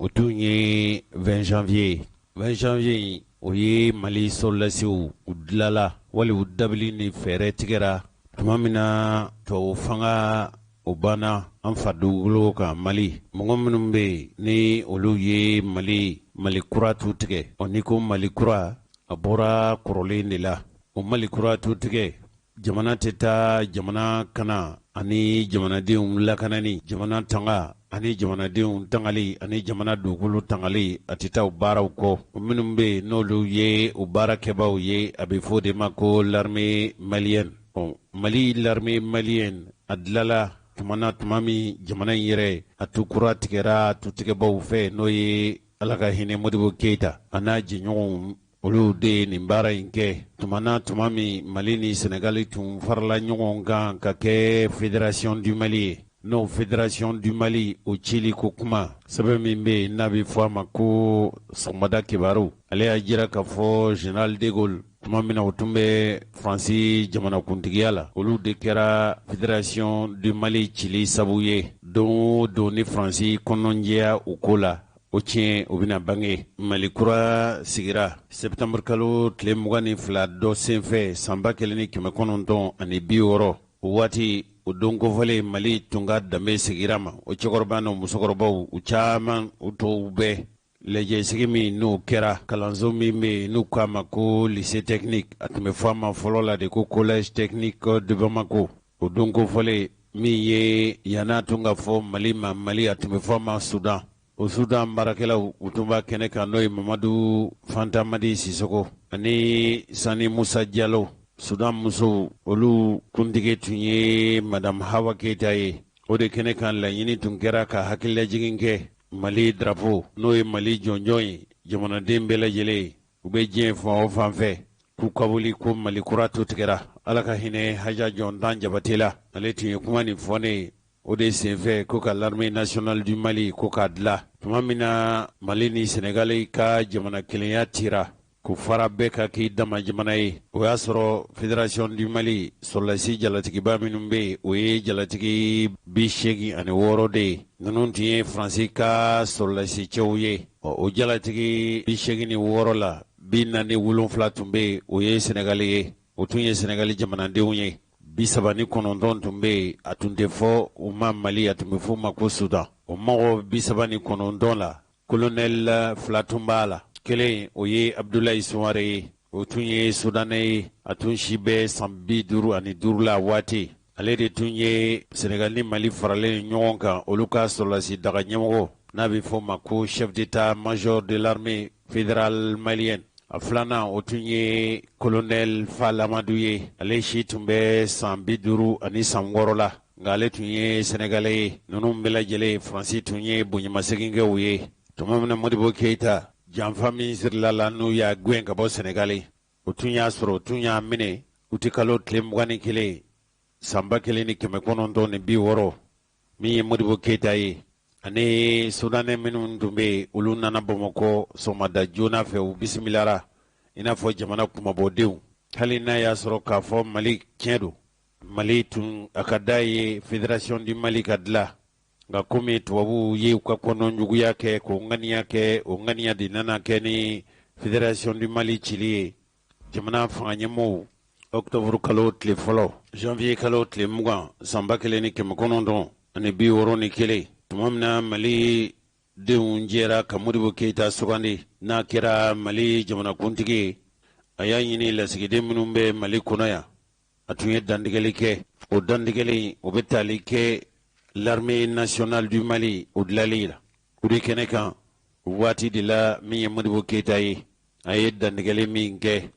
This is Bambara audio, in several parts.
o tun ye 20 janvier ye. 20 janvier in, o ye Mali sɔrɔdasiw u dilala wali u dabili ni fɛɛrɛ tigɛra tuma min na tubabu fanga o banna an fa dugukolo kan Mali. Mɔgɔ minnu bɛ yen ni olu ye Mali Mali kura tu tigɛ, ɔ n'i ko Mali kura, a bɔra kɔrɔlen de la. O Mali kura tu tigɛ, jamana tɛ taa jamana kana ani jamanadenw lakanani, jamana tanga ani jamanadenw tangali ani jamana dugukolo tangali, a tɛ taa o baaraw kɔ. Minnu bɛ yen n'olu ye o baarakɛbaaw ye, a bɛ fɔ o de ma ko l'armée malienne. Ɔ Mali l'armée malienne a dilala tuma na, tuma min jamana in yɛrɛ a tu kura tigɛra tutigɛbaw fɛ, n'o ye Ala ka hinɛ Modibo Keyita a n'a jɛɲɔgɔnw, olu de ye nin baara in kɛ tuma na, tuma min Mali ni Senegali tun farala ɲɔgɔn kan ka kɛ Fédération du Mali ye. N'o Fédération du Mali o cili ko kuma, sɛbɛn min bɛ yen n'a bɛ fɔ a ma ko Sɔgɔmada Kibaru, ale y'a jira k'a fɔ Général de Gaulle, tuma min na o tun bɛ Faransi jamanakuntigiya la, olu de kɛra Fédération du Mali cili sabu ye. Don o don ni Faransi kɔnɔnjɛya o ko la, o tiɲɛ o bɛna bange. Mali kura sigira septembre kalo tile 22 dɔ senfɛ san 1960. O waati, o don kofɔlen, Mali tun ka danbe sigira ma. O cɛkɔrɔba n'o musokɔrɔbaw, u caman, u tɔw bɛɛ lajɛsigi min n'o kɛra kalanso min bɛ yen n'u k'a ma ko lycée technique, a tun bɛ fɔ a ma fɔlɔ la de ko Collège technique de Bamako. O don kofɔlen min ye yan'a tun ka fɔ Mali ma Mali, a tun bɛ fɔ a ma Sudan. O Sudan baarakɛlaw, u tun b'a kɛnɛ kan, n'o ye Mamadu Fantamadi Sisɔkɔ ani Sani Musa Jalo. Sudan musow, olu kuntigi tun ye Madame Hawa Keyita ye. O de kɛnɛ kan, laɲini tun kɛra ka hakililajigin kɛ Mali drapeau, n'o ye Mali jɔnjɔn ye, jamanaden bɛɛ lajɛlen u bɛ diɲɛ fan o fan fɛ, k'u ka wuli ko Mali kura tu tigɛra. Ala ka hinɛ Haja Jɔntan Jabate la, ale tun ye kuma nin fɔ ne ye o de senfɛ ko ka l'armée nationale du Mali ko k'a dila tuma min na Mali ni Senegali ka jamana kelenya tira ko fara bɛɛ ka k'i dama jamana ye. O y'a sɔrɔ Fédération du Mali sɔrɔdasi jalatigiba minnu bɛ yen, o ye jalatigi 86 de ye. Ninnu tun ye Faransi ka sɔrɔdasi cɛw ye. O jalatigi 86 la, 47 tun bɛ yen, o ye Senegali ye, o tun ye Senegali jamanadenw ye. 39 tun bɛ yen, a tun tɛ fɔ u ma Mali, a tun bɛ fɔ u ma ko Sudan. O mɔgɔ 39 la, kolonɛli fila tun b'a la. Kelen, o ye Abudulayi Suware ye, o tun ye Sudanɛ ye, a tun si bɛ san 55 la waati. Ale de tun ye Senegal ni Mali faralen ɲɔgɔn kan, olu ka sɔrɔdasi daga ɲɛmɔgɔ, n'a bɛ fɔ o ma ko chef d'état major de l'armée fédérale malienne. A filanan, o tun ye kolonɛli Fall Amadu ye, ale si tun bɛ san 56 la, nka ale tun ye Sɛnɛgalɛ ye. Ninnu bɛɛ lajɛlen, Faransi tun ye bonyamasegin kɛ u ye tuma min na Modibo Keyita janfa min sirila la, n'u y'a gɛn ka bɔ Sɛnɛgali. O tun y'a sɔrɔ o tun y'a minɛ utikalo tile 21 san 1960. Min ye Modibo Keyita ye ani Sudanɛ minnu tun bɛ yen, olu nana Bamakɔ sɔgɔmada joona fɛ. U bisimilara i n'a fɔ jamana kunmabɔdenw, hali n'a y'a sɔrɔ k'a fɔ Mali tiɲɛ don, Mali tun a ka d'a ye Fédération du Mali ka dilan, nka komi tubabuw ye u ka kɔnɔjuguya kɛ k'o ŋaniya kɛ, o ŋaniya de nana kɛ ni Fédération du Mali cili ye. Jamana fanga ɲɛmɔgɔw, octobre kalo tile fɔlɔ, janvier kalo tile 20 san 1961, tuma min na Mali denw jɛra ka Modibo Keyita sugandi n'a kɛra Mali jamanakuntigi ye, a y'a ɲini lasigiden minnu bɛ Mali kɔnɔ yan, a tun ye dantigɛli kɛ. O dantigɛli, o bɛ tali kɛ l'armée nationale du Mali o dilali la. O de kɛnɛ kan, waati de la, min ye Modibo Keyita ye, a ye dantigɛli min kɛ,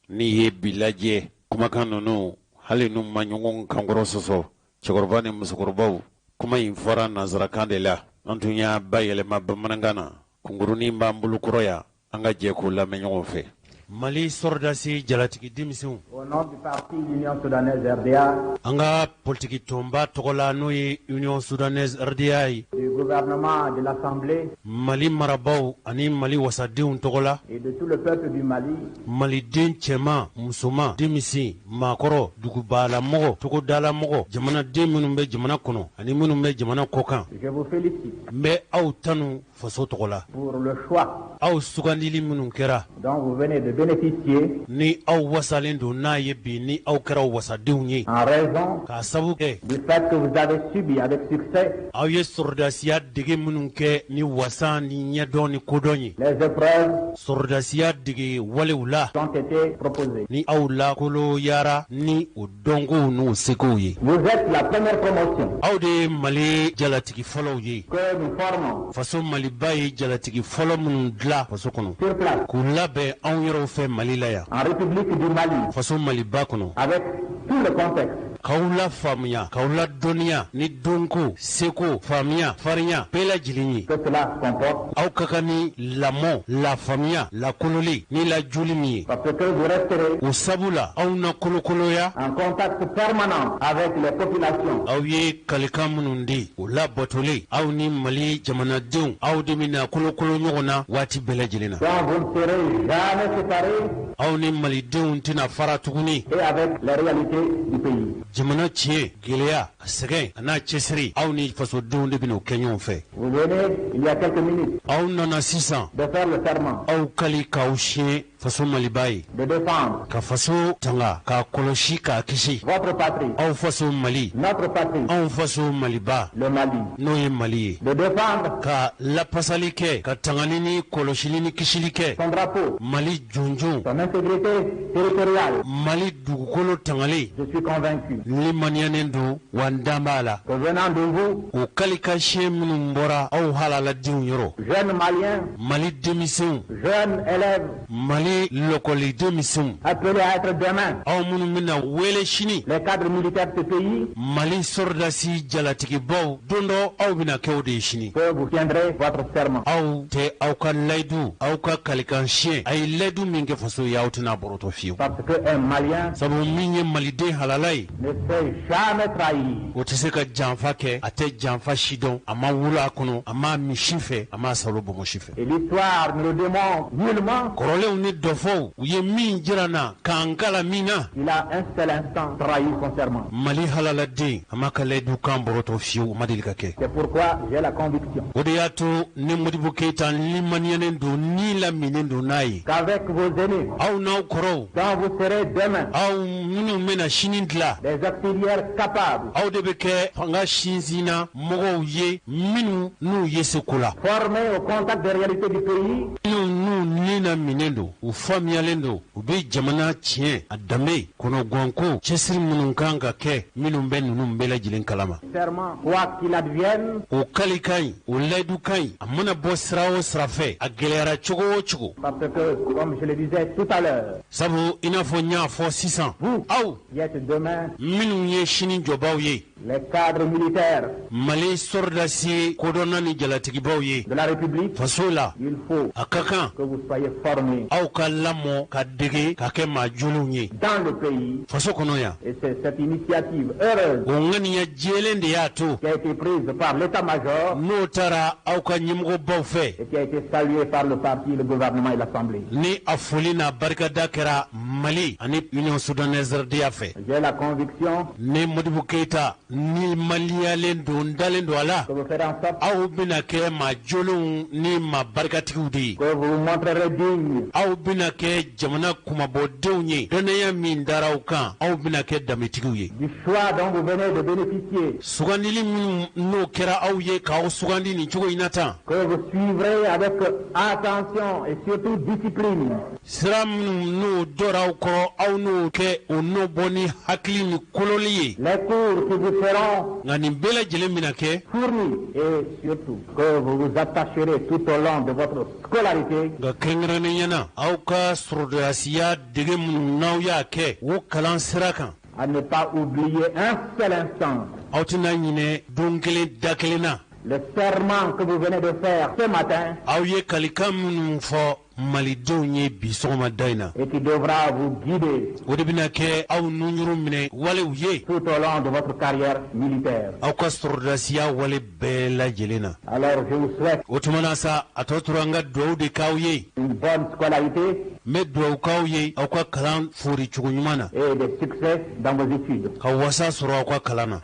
n'i ye bi lajɛ, kumakan ninnu, hali n'u ma ɲɔgɔn kankɔrɔ sɔsɔ, cɛkɔrɔba ni musokɔrɔbaw, kuma in fɔra nansarakan de la, an tun y'a bayɛlɛma bamanankan na. Kunkurunin b'an bolo kɔrɔ yan, an ka jɛ k'o lamɛn ɲɔgɔn fɛ. Mali sɔrɔdasi jalatigi denmisɛnw. Au nom du parti Union Soudanaise RDA. An ka politiki tɔnba tɔgɔ la n'o ye Union Soudanaise RDA ye. Du gouvernement de l'Assemblée. Mali marabaaw ani Mali wasadenw tɔgɔ la. Et de tout le peuple du Mali. Maliden cɛman, musoman, denmisɛn, maakɔrɔ, dugubalamɔgɔ, togodalamɔgɔ, jamanaden minnu bɛ jamana kɔnɔ ani minnu bɛ jamana kɔkan. Je vous félicite. N bɛ aw tanu faso tɔgɔ la. Pour le choix. Aw sugandili minnu kɛra. Dont vous venez de bénéficier. Ni aw wasalen don n'a ye bi ni aw kɛra wasadenw ye. En raison. K'a sabu kɛ. Du fait que vous avez subi avec succès. Aw ye sɔrɔdasiya dege minnu kɛ ni wasa ni ɲɛdɔn ni kodɔn ye. Les épreuves. Sɔrɔdasiya dege walew la. Ont été proposées. Ni aw lakoloyara ni o dɔnkow n'u sekow ye. Vous êtes la première promotion. Aw de ye Mali jalatigi fɔlɔw ye. Que nous formons. Faso Maliba ye jalatigi fɔlɔ minnu dilan faso kɔnɔ. Sur place. K'u labɛn anw yɛrɛw fɛ Mali la yan. En République du Mali. Faso Maliba kɔnɔ. Avec tout le contexte. K'aw lafaamuya k'aw ladɔnniya ni dɔnko seko faamuya farinya bɛɛ lajɛlen ye. Que cela comporte. Aw ka kan ni lamɔ lafaamuya lakololi ni lajoli min ye. Parce que vous resterez. O sabu la aw na kolokoloya. En contact permanent avec les populations. Aw ye kalikan minnu di o labatolen aw ni Mali jamanadenw aw de bɛna kolokolo ɲɔgɔn na waati bɛɛ lajɛlen na. Dont vous ne serez jamais séparés. Aw ni malidenw tɛna fara tuguni. Et avec les réalités du pays. Jamana tiɲɛ gɛlɛya a sɛgɛn a n'a cɛsiri aw ni fasodenw de bɛn'o kɛ ɲɔgɔn fɛ. Vous venez il y a quelques minutes. Aw nana sisan. De faire le serment. Aw kali k'aw siɲɛ faso Maliba ye. De défendre. Ka faso tanga k'a kɔlɔsi k'a kisi. Votre patrie. Aw faso Mali. Notre patrie. Anw faso Maliba. Le Mali. N'o ye Mali ye. De défendre. Ka lapasali kɛ ka tangani ni kɔlɔsili ni kisili kɛ. Son drapeau. Mali jɔnjɔn. Son intégrité territoriale. Mali dugukolo tangalen. Je suis convaincu. N limaniyanen don wa n dan b'a la. Que venant de vous. O kalikan siɲɛ minnu bɔra aw halaladenw yɔrɔ. Jeunes Maliens. Mali denmisɛnw. Jeunes élèves. Mali lɔkɔli denmisɛnw. Appelés à être demain. Aw minnu bɛna wele sini. Les cadres militaires de ce pays. Mali sɔrɔdasi jalatigibaw don dɔ aw bɛna kɛ o de ye sini. Que vous tiendrez votre serment. Aw tɛ aw ka layidu aw ka kalikan siɲɛ a ye layidu min kɛ faso ye aw tɛna bɔrɔtɔ fiyewu. Parce que un Malien. Sabu min ye maliden halala ye. Ne s'est jamais trahi. O tɛ se ka janfa kɛ a tɛ janfa si dɔn a ma wolo a kɔnɔ a m'a min si fɛ a m'a salo bɔnbɔn si fɛ. Et l'histoire ne le démontre nullement. Kɔrɔlenw ni dɔfɔw u ye min jira n na k'an kalan min na. Il a un seul instant trahi son serment. Mali halaladen a m'a ka layidu kan bɔrɔtɔ fiyewu o ma deli ka kɛ. C'est pourquoi j'ai la conviction. O de y'a to ne Modibo Keyita limaniyalen don ni laminen don n'a ye. Qu'avec vos aînés. Aw n'aw kɔrɔw. Dont vous serez demain. Aw minnu bɛna sini dilan. Des auxiliaires capables. Aw de bɛ kɛ fanga sinsinna mɔgɔw ye minnu n'u ye se ko la. Formés au contact des réalités du pays. Minnu n'u ni laminen don u faamuyalen don u bɛ jamana tiɲɛ a danbe kɔnɔganko cɛsiri minnu kan ka kɛ minnu bɛ ninnu bɛɛ lajɛlen kalama. Serment quoi qu'il advienne. O kalikan in o layidukan in a mana bɔ sira o sira fɛ a gɛlɛyara cogo o cogo. Parce que comme je le disais tout à l'heure. Sabu i n'a fɔ n y'a fɔ sisan. Vous. Aw. Qui êtes demain. Minnu ye sini jɔbaw ye. Les cadres militaires. Mali sɔrɔdasi kodɔnna ni jalatigibaw ye. De la République. Faso la. Il faut. A ka kan. Que vous soyez formés. Aw ka lamɔ ka dege ka kɛ maa jolenw ye. Dans le pays. Faso kɔnɔ yan. Et c'est cette initiative heureuse. O ŋaniya jɛlen de y'a to. Qui a été prise par l'état-major. N'o taara aw ka ɲɛmɔgɔbaw fɛ. Et qui a été saluée par le parti, le gouvernement et l'Assemblée. Ni a foli n'a barikada kɛra Mali ani Union soudanaise RDA fɛ. J'ai la conviction. Ne Modibo Keyita ni maliyalen don n dalen don a la. Que vous ferez en sorte. Aw bɛna kɛ maa jolenw ni maa barikatigiw de ye. Que vous vous montrerez dignes. Aw bɛna kɛ jamana kunmabɔdenw ye. Dannaya min dara aw kan aw bɛna kɛ danbetigiw ye. Du choix dont vous venez de bénéficier. Sugandili minnu n'o kɛra aw ye k'aw sugandi nin cogo in na tan. Que vous suivrez avec attention et surtout discipline. Sira minnu n'o dɔra aw kɔrɔ aw n'o kɛ o n'o bɔ ni hakili ni kololi ye. Les cours qui vous seront. Nka nin bɛɛ lajɛlen bɛna kɛ. Fournis et surtout que vous vous attacherez tout au long de votre scolarité. Nka kɛrɛnkɛrɛnnenya na aw ka sɔrɔdasiya dege minnu n'aw y'a kɛ o kalan sira kan. À ne pas oublier un seul instant. Aw tɛna ɲinɛ don kelen da kelen na. Le serment que vous venez de faire ce matin. Aw ye kalikan minnu fɔ. Malidenw ye bi sɔgɔmada in na. Et qui devra vous guider. O de bɛna kɛ aw nunjuru minɛ walew ye. Tout au long de votre carrière militaire. Aw ka sɔrɔdasiya wale bɛɛ lajɛlen na. Alors je vous souhaite. O tuma na sa, a tɔ tora an ka dugawu de k'aw ye. Une bonne scolarité. N bɛ dugawu k'aw ye aw ka kalan foori cogo ɲuman na. Et des succès dans vos études. Ka wasa sɔrɔ aw ka kalan na.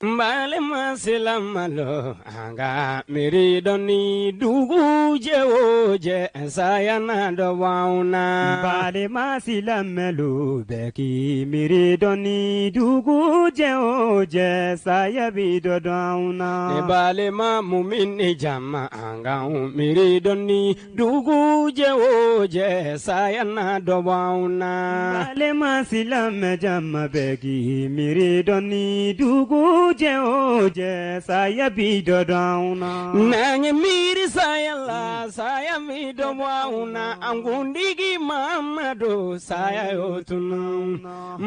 N balima silamɛlu an ka miiri dɔɔni dugu jɛ o jɛ saya na dɔ bɔ anw na. N balima silamɛlu bɛɛ k'i miiri dɔɔni dugu jɛ o jɛ saya bi dɔ dɔn anw na. Ne balima mumini jama an ka miiri dɔɔni dugu jɛ o jɛ saya na dɔ bɔ anw na. Balima silamɛ jama bɛɛ k'i miiri dɔɔni dugu jɛ o jɛ saya bi dɔ dɔn anw na. N'an ye miiri saya la saya bi dɔ bɔ anw na an kuntigi Mamadu saya y'o tunu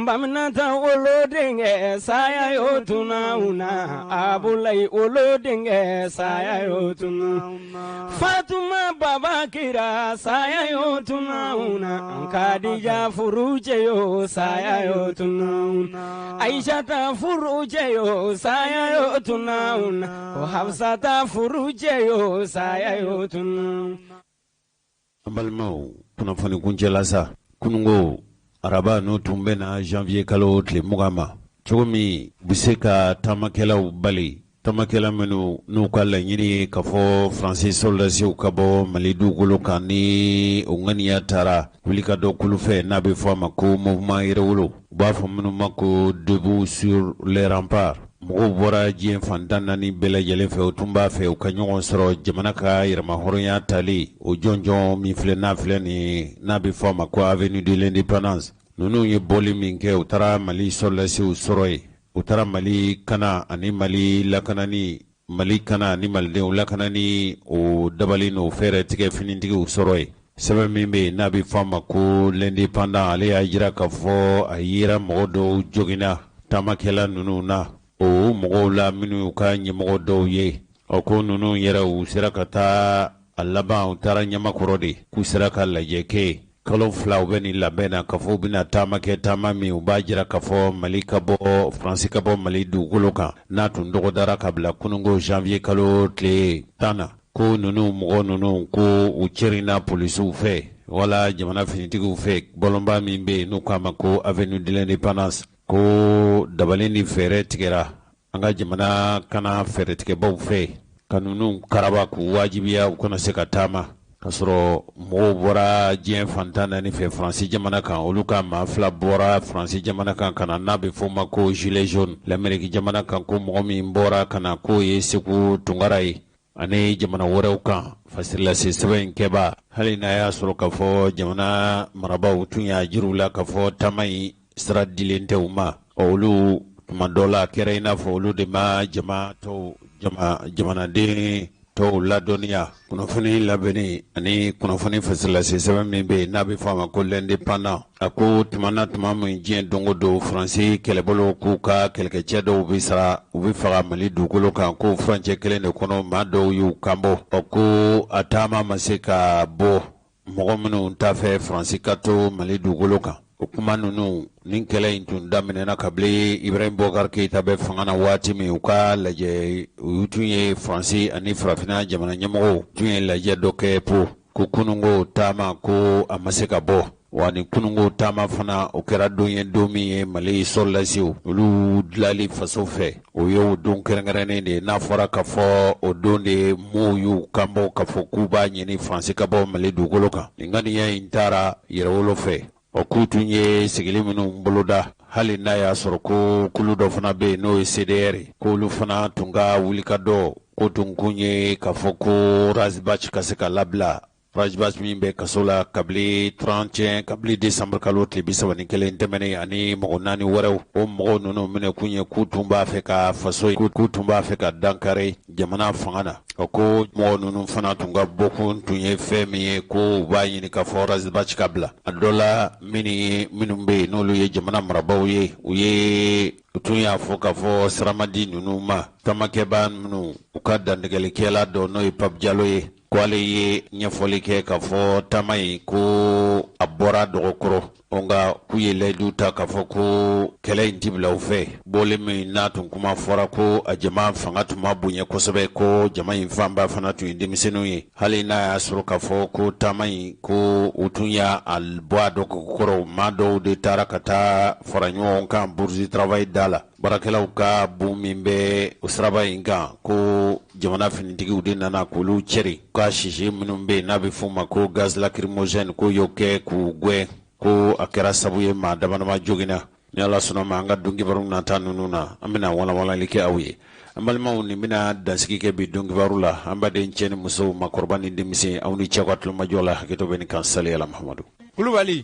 Baminata wolodenkɛ saya y'o tunu anw na Abulayi wolodenkɛ saya y'o tunu Fatuma Baba Kira saya y'o tunu anw na Kadija furucɛ yo saya y'o tunu Ayisata furucɛ yo saya y'o tunu anw na ko Hafsata furucɛ yo saya y'o tunu. An balimaw, kunnafoni kuncɛ la sa, kununko araba n'o tun bɛnna janvier kalo tile 20 ma, cogo min u bɛ se ka taamakɛlaw bali, taamakɛla minnu n'u ka laɲini ye k'a fɔ Faransi sɔrɔdasiw ka bɔ Mali dugukolo kan ni o ŋaniya taara wulikajɔ kulu fɛ n'a bɛ fɔ a ma ko mouvement yɛrɛwolo, u b'a fɔ minnu ma ko debout sur les remparts. Mɔgɔw bɔra diɲɛ fan 14 bɛɛ lajɛlen fɛ, u tun b'a fɛ u ka ɲɔgɔn sɔrɔ jamana ka yɛrɛmahɔrɔnya tali o jɔnjɔn min filɛ n'a filɛ nin n'a bɛ fɔ a ma ko avenue de l'indépendance. Ninnu ye bɔli min kɛ, u taara Mali sɔrɔdasiw sɔrɔ yen, u taara Mali kana ani Mali lakanani, Mali kana ani Malidenw lakanani o dabali n'o fɛɛrɛ tigɛ finitigiw sɔrɔ yen. Sɛbɛn min bɛ yen n'a bɛ fɔ a ma ko l'indépendant, ale y'a jira k'a fɔ a yera mɔgɔ dɔw joginna taamakɛla ninnu na, o mɔgɔw la minnu y'u ka ɲɛmɔgɔ dɔw ye. Ɔ ko ninnu yɛrɛ u sera ka taa a laban, u taara Ɲamakɔrɔ de k'u sera ka lajɛ kɛ yen. Kalo 2 u bɛ nin labɛn na k'a fɔ u bɛna taama kɛ, taama min u b'a jira k'a fɔ Mali ka bɔ, Faransi ka bɔ Mali dugukolo kan n'a tun dɔgɔdara ka bila kununko janvier kalo tile 10 na. Ko ninnu mɔgɔ ninnu ko u cɛrinna polisiw fɛ wala jamana finitigiw fɛ bɔlɔnba min bɛ yen n'u k'a ma ko avenue de l'indépendance, ko dabali ni fɛɛrɛ tigɛra an ka jamana kana fɛɛrɛtigɛbaw fɛ ka ninnu karaba k'u wajibiya u kana se ka taama, k'a sɔrɔ mɔgɔw bɔra diɲɛ fan 14 fɛ Faransi jamana kan, olu ka maa 2 bɔra Faransi jamana kan ka na n'a bɛ fɔ o ma ko gilet jaune. Lamɛriki jamana kan ko mɔgɔ min bɔra ka na k'o ye Seku Tunkara ye ani jamana wɛrɛw kan. Fasirilase sɛbɛn in kɛba, hali n'a y'a sɔrɔ k'a fɔ jamana marabaaw tun y'a jira u la k'a fɔ taama in sira dilen tɛ u ma, olu tuma dɔ la a kɛra i n'a fɔ olu de ma jama tɔw jama jamanaden tɔw ladɔnniya. Kunnafoni labɛnni ani kunnafoni fasirilase sɛbɛn min bɛ yen n'a bɛ fɔ a ma ko l'indépendant, a ko tuma na tuma min diɲɛ don o don Faransi kɛlɛbolo k'u ka kɛlɛkɛcɛ dɔw bɛ sara, u bɛ faga Mali dugukolo kan, k'o furancɛ kelen de kɔnɔ maa dɔw y'u kanbɔ. Ɔ ko a taama ma se ka bɔ mɔgɔ minnu t'a fɛ Faransi ka to Mali dugukolo kan. O kuma ninnu ni kɛlɛ in tun daminɛna kabini Ibrahim Boubacar Keïta bɛ fanga na waati min, u ka lajɛ u tun ye Faransi ani farafinna jamana ɲɛmɔgɔw tun ye lajɛ dɔ kɛ po ko kununko taama ko a ma se ka bɔ. Wa ni kununko taama fana o kɛra don ye, don min ye Mali sɔrɔdasiw olu dilali faso fɛ, o ye o don kɛrɛnkɛrɛnnen de ye. N'a fɔra k'a fɔ o don de ye maaw y'u kanbɔ k'a fɔ k'u b'a ɲini Faransi ka bɔ Mali dugukolo kan. Nin ŋaniya in taara yɛrɛwolo fɛ. Ɔ k'u tun ye sigili minnu boloda, hali n'a y'a sɔrɔ ko kulu dɔ fana bɛ yen n'o ye CDR ye, k'olu fana tun ka wulikajɔ ko tun kun ye k'a fɔ ko Ras Bath ka se ka labila. Ras Bath min bɛ kaso la kabili 31 kabili décembre kalo tile 31 tɛmɛnen ani mɔgɔ naani wɛrɛw, o mɔgɔw ninnu minɛkun ye k'u tun b'a fɛ ka faso k'u tun b'a fɛ ka dankari jamana fanga na. O ko mɔgɔ ninnu fana tun ka bɔkun tun ye fɛn min ye, ko u b'a ɲini k'a fɔ Ras Bath ka bila. A dɔ la minnu bɛ yen n'olu ye jamana marabaaw ye, u ye u tun y'a fɔ k'a fɔ siramadi ninnu ma, taamakɛbaa minnu, u ka dantigɛlikɛla dɔ n'o ye Pape Jalo ye, ko ale ye ɲɛfɔli kɛ k'a fɔ taama in ko a bɔra dɔgɔkɔrɔ, nka k'u ye layidu ta k'a fɔ ko kɛlɛ in ti bila u fɛ. Bɔli min n'a tun kuma fɔra ko a jama fanga tun ma bonya kosɛbɛ, ko jama in fanba fana tun ye denmisɛnninw ye, hali n'a y'a sɔrɔ k'a fɔ ko taama in ko u tun y'a bɔ a dɔgɔkɔrɔ, maa dɔw de taara ka taa fara ɲɔgɔn kan Bourse du Travail da la, baarakɛlaw ka bon min bɛ o siraba in kan, ko jamana finitigiw de nana k'olu cɛri ka sisi minnu bɛ yen n'a bɛ f'o ma ko gaz lacrymogène, k'o y'o kɛ k'u gɛn, ko a kɛra sabu ye maa damadama joginna. Ni Ala sɔnna ma, an ka donkibaru nata ninnu na, an bɛna walawalali kɛ aw ye. An balimaw, nin bɛna dansigi kɛ bi donkibaru la. An baden cɛ ni musow, makɔrɔba ni denmisɛn, aw ni cɛw ka tulomajɔ la. Hakɛto bɛ nin kan. Sali ala Mahamadu. Kulubali.